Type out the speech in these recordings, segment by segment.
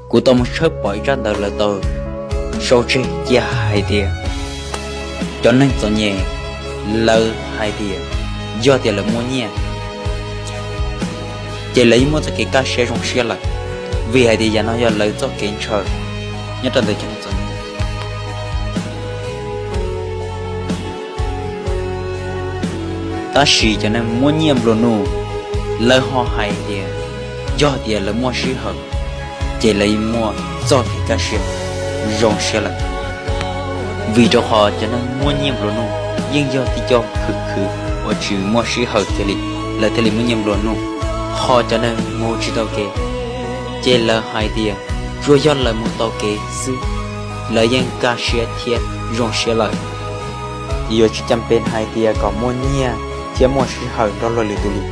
Kuv tau mus tshawb pom ib tsab ntawv lawv tau sau tseg cia hais tias cov neeg txom nyem, lawv hais tias yog tias lawv muaj nyiaj ces lawv yeej muaj txoj kev kaj siab zoo siab lawm, vim hais tias yam no yog lawv txoj kev ntshaw nyob rau ntawm cov neeg txom nyem. Tab sis cov neeg muaj nyiaj nplua nuj, lawv ho hais tias yog tias lawv muaj sij hawm ces lawv yeej muaj txoj kev kaj siab zoo siab lawm. Vim rau qhov cov neeg muaj nyiaj nplua nuj yeej yog tib co khwv khwv uas tsis muaj sij hawm kiag li, lawv thiaj li muaj nyiaj nplua nuj. Ho cov neeg mus tsis tau kev, ces lawv hais tias tsuas yog lawv mus tau kev xwb, lawv yeej kaj siab thiab zoo siab lawm. Yuav tsis cam pes hais tias kom muaj nyiaj thiab muaj sij hawm nrog luag lwm tus li.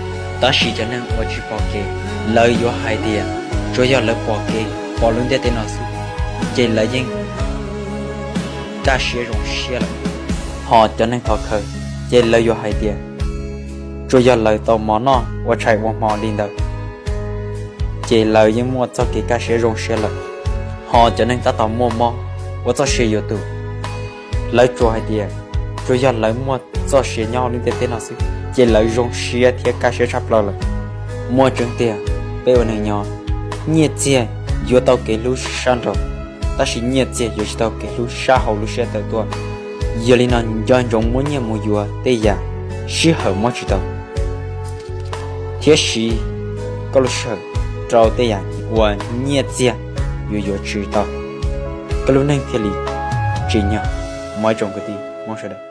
Tab sis cov neeg uas tsis pom kev, lawv yuav hais tias tsuas yog lawv pom kev, pom lub ntiaj teb no xwb, ces lawv yeej kaj siab zoo siab lawm. Ho cov neeg thov khawv, ces lawv yuav hais tias tsuas yog lawv tau mov noj ua tshais ua hmo li ntawd, ces lawv yeej muaj txoj kev kaj siab zoo siab lawm. Ho cov neeg tab tom muaj mob, ua txoj sia yuav tuag, lawv tsuas hais tias tsuas yog lawv muaj txoj sia nyob hauv lub ntiaj teb no xwb, ces lawv zoo siab thiab kaj siab tshaj plaws lawm. Muaj tseeb tiag, peb ua neeg nyob, nyiaj txiag yuav tau kev hlub sab nraud, tab sis nyiaj txiag yuav tsis tau kev hlub sab hauv lub siab tawm tuaj. Yog li no nco ntsoov muab nyiaj mus yuav tej yam sij hawm muab tsis tau, thiab siv koj lub sij hawm rau tej yam uas nyiaj txiag yuav yuav tsis tau, koj lub neej thiaj li tsim nyog. Mog ib tsoom kwv tij Hmoob sawv daws.